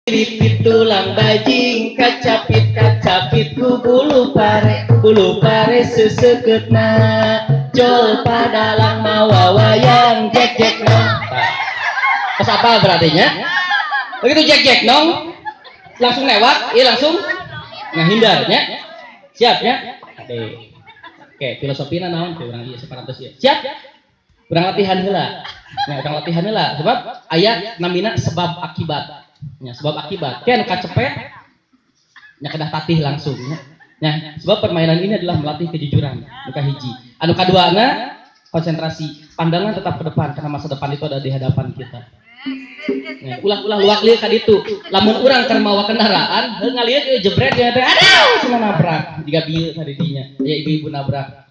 Ciripit tulang bajing kacapit kacapit ku bulu pare seseketna jol padalang mawa wayang jek jek nong. Terus apa berarti nya? Begitu jek jek nong langsung lewat, iya langsung ngahindar nya. Siap nya? Oke. Oke, filosofina naon teh urang ieu separantos ieu. Siap? Urang latihan heula. Nya urang latihan heula sebab aya namina sebab akibat. Ya, sebab akibat. Kan kacepet nya kedah tatih langsung nya. Nah, sebab permainan ini adalah melatih kejujuran, nu kahiji. Anu kaduana konsentrasi, pandangan tetap ke depan karena masa depan itu ada di hadapan kita. Nah, ulah-ulah luak lieu ka ditu. Lamun urang keur mawa kendaraan, heuh ngalieu ieu jebret ya teh. Aduh, cenah nabrak. Jiga bieu ka didinya. Aya ibu-ibu nabrak.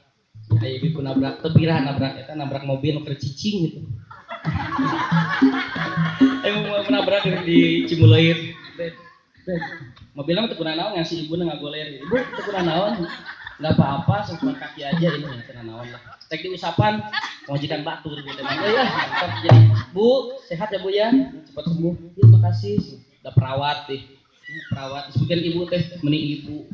Aya ibu-ibu nabrak, teu pirah nabrak eta nabrak mobil nu keur cicing gitu. Mau nabrak di Cimuleut. Mobilnya mah teu kuna naon ngasih ibu ngagoler. Ibu teu kuna naon. Enggak apa-apa, cuma kaki aja ini teu naon lah. Tek diusapan majikan batur gitu. Ya, mantap. Jadi, Bu, sehat ya Bu ya. Cepat sembuh. Ya, makasih. Udah perawat deh. Perawat disebutkan ibu teh meni ibu.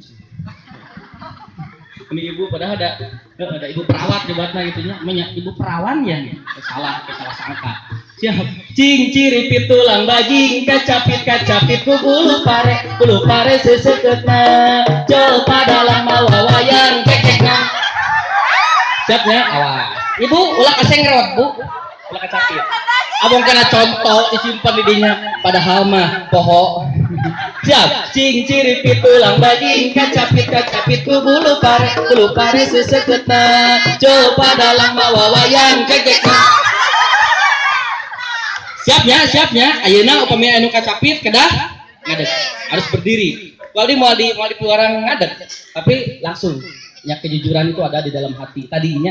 Meni ibu padahal ada ibu perawat nyebatna gitu nya. Menya ibu perawan ya. Salah, salah sangka. Siap. Cing ciripit tulang bajing kacapit kacapit ku bulu pare seseketna jol padalang mawa wayang kekekna. Siapnya awas. Ibu ulah kasengrot Bu. Ulah kacapit. Abong kena contoh disimpan di dinya padahal mah poho. Siap. Cing ciripit tulang bajing kacapit kacapit ku bulu pare seseketna jol padalang mawa wayang kekekna. Siapnya, siapnya. Ayeuna upami anu kacapit kedah ngadeg. Harus berdiri. Wali mau di piwarang ngadeg, tapi langsung nya kejujuran itu ada di dalam hati. Tadinya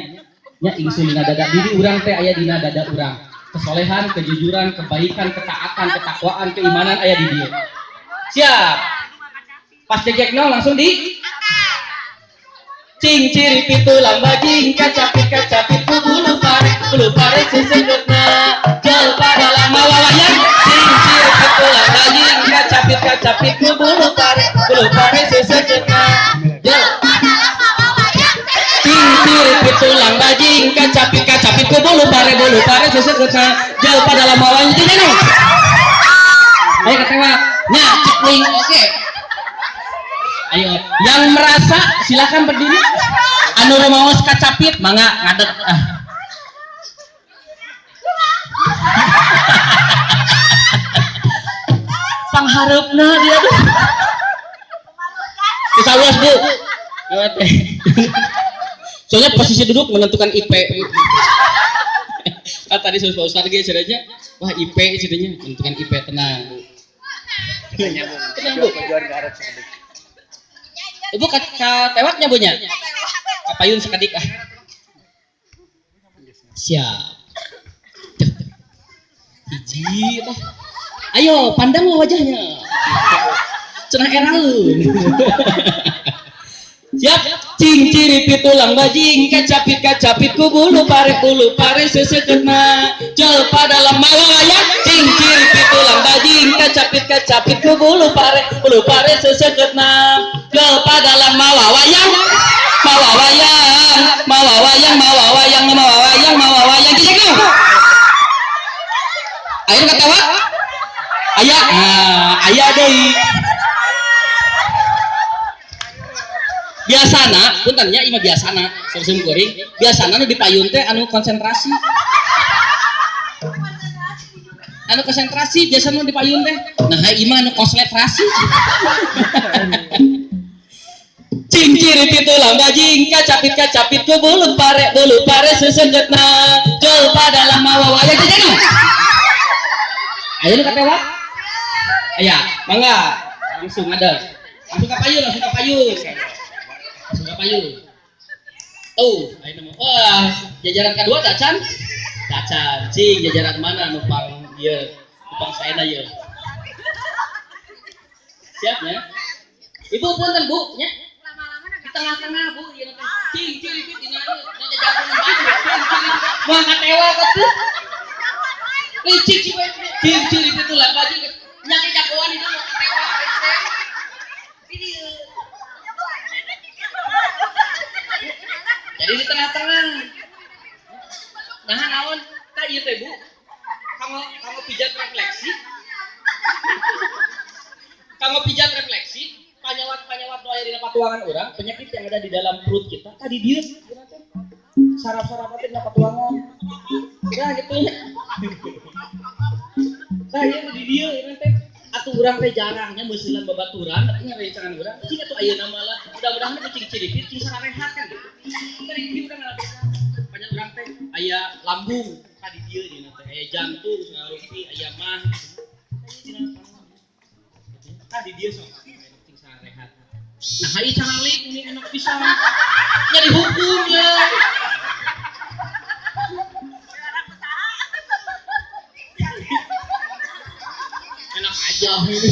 nya ingsun dina dada diri urang teh aya dina dada urang. Kesolehan, kejujuran, kebaikan, ketaatan, ketakwaan, keimanan aya di dieu. Siap. Pas jejek nol langsung di cing ciripit tulang bajing kacapit kacapit ku bulu pare seseketna jol padalang mawa wayang cing ciripit tulang bajing kacapit kacapit ku bulu pare seseketna jol padalang mawa wayang cing ciripit tulang bajing kacapit kacapit ku bulu pare seseketna jol padalang mawa wayang. Ayo ketewak nya cekling oke. Ayo, yang merasa silakan berdiri. Anu rumaos kacapit mangga ngadeg. Ah. Panghareupna dia tuh. Geus Bu. Soalnya posisi duduk menentukan IP. Ah tadi Pak Ustaz ge cenah, wah IP cenah menentukan IP, tenang Bu. Tenang Bu. Ibu katewaknya Bu nya? Kapayun sakedik ah. Siap. Hiji tah. Ayo pandanglah wajahnya. Cenah eraeun. Siap. Cing ciripit tulang bajing kacapit kacapit ku bulu pare seseketna jol padalang mawa wayang cing ciripit tulang bajing kacapit kacapit ku bulu pare seseketna jol padalang mawa wayang mawa wayang mawa wayang mawa wayang mawa wayang mawa wayang cicing. Ayo ketawa. Aya, ah, aya deui. Biasana, punten nya ieu mah biasana, seuseum kuring, biasana nu dipayun teh anu konsentrasi. Anu konsentrasi biasana nu dipayun teh. Nah, ieu mah anu konsentrasi. Cing ciripit tulang bajing kacapit kacapit ku bulu pare seseketna jol padalang mawa wayang cicing. Ayo nu katewak. Aya, mangga. Langsung ada. Langsung ka payun, langsung ka payun. Langsung ka payun. Oh, ayo nemu. Wah, jajaran kedua tacan? Tacan. Cing, jajaran mana numpang ieu? Numpang saena ieu. Siap nya? Ibu punten Bu nya. Di tengah-tengah Bu ieu teh. Cing, ciripit dina ieu jajaran baju. Cing, ciripit. Moal katewak atuh. Licik cing ciripit tulang bajing nyaki jagoan itu. Kanggo pijat refleksi, panyawat-panyawat nu aya dina patuangan urang, penyakit yang ada di dalam perut kita tadi dieu saraf-saraf teh dina patuangan. Nah gitu nya. Tah ieu di dieu ieu teh atuh urang teh jarangnya meusilan babaturan tapi ngarencangan urang cing atuh ayeuna mah lah mudah-mudahan kucing ciripit cing sararehat kan gitu. Tadi di urang ngalabesan. Banyak urang teh aya lambung tadi dieu dina teh aya jantung ngarupi aya mah. Tadi dia sok cing sarehat. Nah, hai caralik ini enak pisan. Nya dihukum ya. Enak aja ini.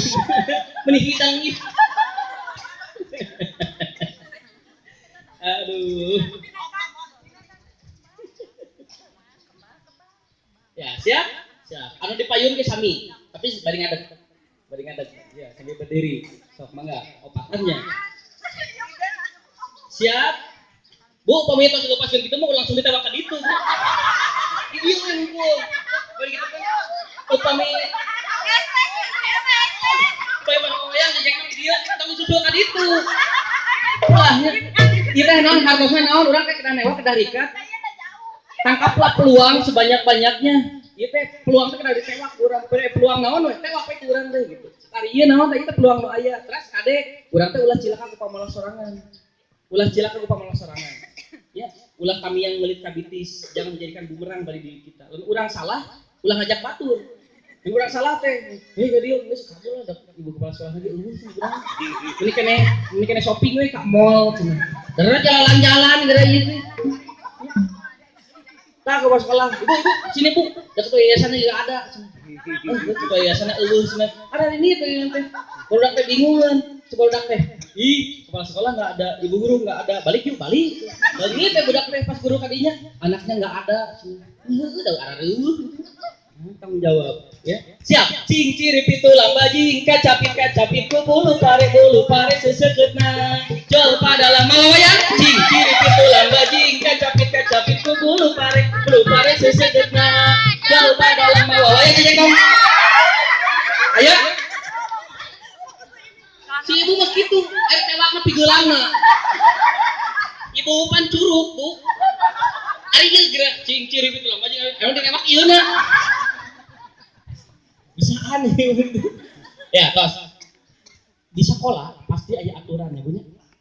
Menih hidang ih. Aduh. Ya, siap? Siap. Anu dipayun ke sami, tapi bari ngadeg. Bari ngadeg. Ya, sambil berdiri. Sok mangga opatannya. Siap? Bu, pamit tos lepaskeun kitu mah langsung ditewak ka ditu. Ieu we hukum. Bari kitu teh. Upami upami wayang jejekna di dieu tong susul ka ditu. Ulah nya. Ieu teh naon hartosna naon urang teh kedah newak kedah rikat. Tangkaplah peluang sebanyak-banyaknya. Ieu teh peluang teh kedah ditewak urang. Peluang naon we tewak we ku urang teh gitu. Ari ieu naon teh ieu teh peluang nu aya. Terus kade urang teh ulah cilaka ku pamalah sorangan. Ulah cilaka ku pamalah sorangan. Ya, ulah kami yang ngelit kabitis, jangan menjadikan bumerang bagi diri kita. Lamun urang salah, ulah ngajak batur. Yang urang salah teh, hei ka dieu geus kabur lah ibu kepala sekolah lagi eueuh sih urang. Ini kene shopping we ka mall cenah. Geura jalan-jalan geura ieu teh. Tah ke sekolah, ibu ibu sini bu, da ketua yayasannya juga ada. Oh, ketua yayasannya eueuh cenah. Ada ini teh teh. Barudak teh bingungan, barudak teh. Ih, kepala sekolah nggak ada, ibu guru nggak ada, balik yuk balik. Balik teh budak teh pas guru kadinya, anaknya nggak ada. Heuh, da arareueuh. Tanggung jawab, ya. Siap. Cing ciripit tulang bajing, kacapit kacapit ku bulu pare sesekeutna. Jol padalang malawayan. Cing ciripit tulang bajing, kacapit kacapit ku bulu pare sesekeutna. Jol padalang malawayan jejeng. Ayo. Si ibu mah kitu, air tewakna pigeulangna. Ibu pan curug, Bu. Ari ieu geura cing ciripit tulang bajing, emang ditewak ieu na. Bisa aneh. Ya, tos. Di sekolah pasti ada aturan ya, Bu nya.